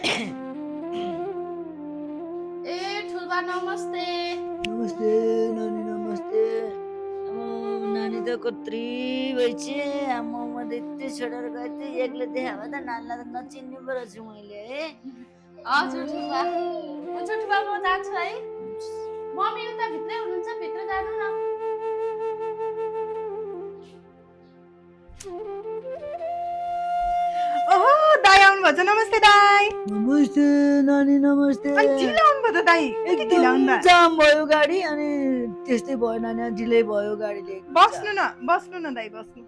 ए ठुलबा नमस्ते। नमस्ते नानी नमस्ते। नानी त कत्रि भइछे आमा मध्ये यति छोडेर गए एक्लै देखा भए त नानीलाई त नचिन्ने पो रहेछु मैले है। हजुर ठुलबा हुन्छ ठुलबा म जान्छु है। मम्मी उता भित्रै हुनुहुन्छ भित्र जानु न। ओहो दाई आउनुभएछ। नमस्ते दाई। नमस्ते नानी नमस्ते। अनि ढिलो आउनुभयो त दाई। यति ढिलो आउनुभयो? जाम भयो गाडी अनि त्यस्तै भयो नानी ढिलै भयो गाडीले। बस्नु न दाई बस्नु।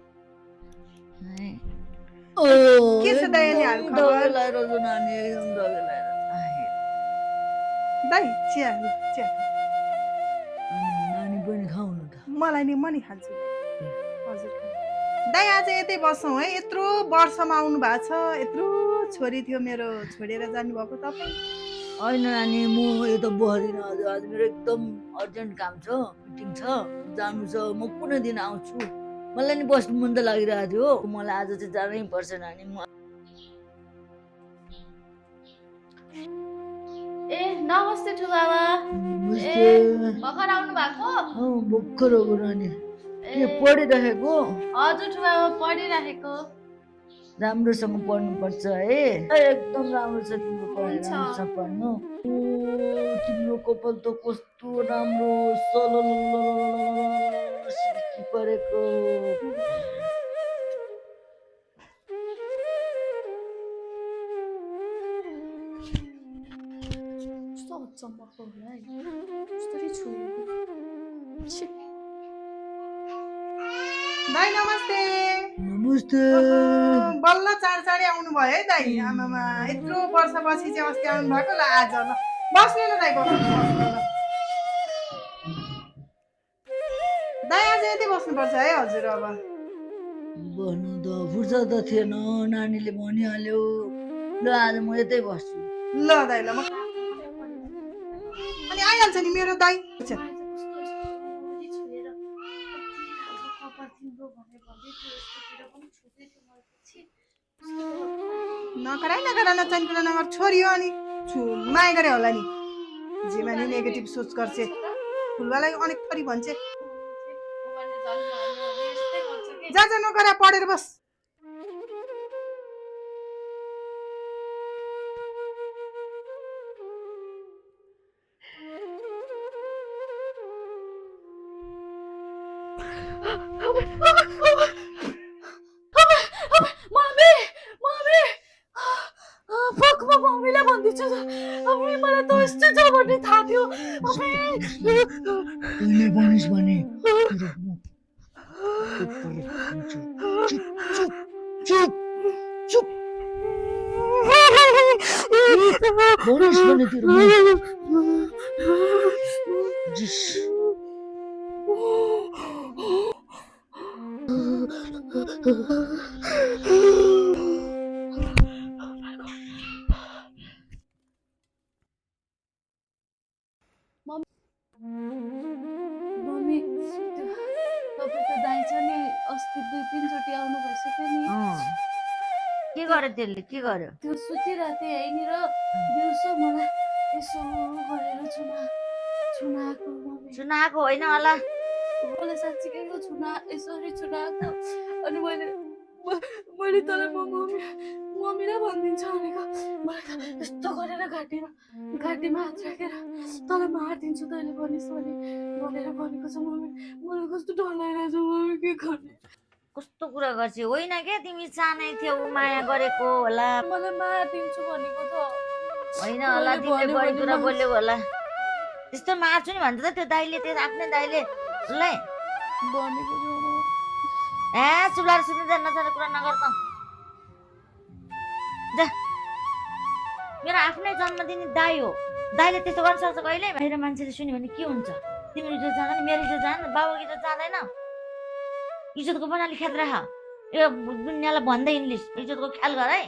ओ के छ दाई अनि हाल खबर? डगे लागिरहेको नानी एकदम डगे लागिरहेको। दाई चिया चिया। नानी पनि खाउनु त। मलाई नि म नि खान्छु। हजुर दाई आज यतै बसौँ है। यत्रो वर्षमा आउनु भएको छ। यत्रो छोरी थियो मेरो छोडेर जानुभएको तपाईँ। होइन नानी म यता बस्दिनँ आज। आज मेरो एकदम अर्जेन्ट काम छ मिटिङ छ जानु छ। म कुनै दिन आउँछु। मलाई नि बस्नु मन त लागिरहेको थियो। मलाई आज चाहिँ जानै पर्छ नानी। ए नमस्ते ठुलबाबा। नमस्ते। भर्खर आउनु भएको? भर्खर हो नानी। के पढिरहेको? हजुर ठुलबाबा पढिरहेको। राम्रोसँग पढ्नुपर्छ है। एकदम राम्रो छ तिम्रो पढाइ। राम्रोसँग पढ्नु। तिम्रो कपाल त कस्तो राम्रो सिल्की परेको। चम्पको होला है कस्तरी छोएको। दाई नमस्ते। नमस्ते। बल्ल चाँडै आउनु भयो है दाई। आमामा यत्रो वर्षपछि चाहिँ अस्ति आउनु भएको ल आज ल बस्नु न दाई बस्नु ल। दाई आज यतै बस्नुपर्छ है हजुर। अब बस्नु त फुर्सद त थिएन नानीले भनिहाल्यो। ल आज म यतै बस्छु। ल दाई ल म अनि आइहाल्छ नि मेरो दाई। नकराई नचैन कुरा नगर छोरी हो अनि माया गरे होला नि। जेमा नि नेगेटिभ सोच गर्छ फुलवालाई अनेक थरी भन्छ। जा जा नकरा पढेर बस। मम्मीलाई भन्दिछु मलाई त यस्तो छ भन्ने थाहा थियो। तैँले भनिस् भने चुप चुप भनिस् भने तेरो मम्मी तपाईँको दाइ छ नि अस्ति 2-3 चोटि आउनु भइसक्यो नि। के गर्यो त्यसले? के गर्यो? त्यो सुतिरहेको थिएँ यहीँनिर दिउँसो मलाई यसो गरेर छुनाएको मम्मी। सुनाएको होइन होला। मलाई साँच्चीकैको यसरी छुनाएको। अनि मैले तँलाई मम्मीलाई भनिदिन्छु भनेको। मलाई यस्तो गरेर घाँटीमा हात राखेर तँलाई मारिदिन्छु तैँले भनिस् भने भनेर भनेको छ मम्मी। मलाई कस्तो डर लागिरहेको छ मम्मी। के गर्ने? कस्तो कुरा गर्छ? होइन के तिमी सानै थियौ माया गरेको होला। मलाई मारिदिन्छु भनेको त होइन होला तिमीले बढी कुरा बोल्यौ होला। त्यस्तो मार्छु नि भन्छ त त्यो दाइले त्यो आफ्नै दाइले उसलाई भनेको चुलाएर सुत्नु जान्न नजाने कुरा नगर त। जा मेरो आफ्नै जन्मदिन दाइ हो। दाइले त्यस्तो गर्न सक्छ कहिले? बाहिर मान्छेले सुन्यो भने के हुन्छ? तिम्रो इज्जत जाँदैन मेरो इज्जत जाँदैन बाबुको इज्जत जाँदैन। इज्जतको पनि अलिक ख्याल राख। यो दुनियाँलाई भन्दै इङ्ग्लिस इज्जतको ख्याल गर है।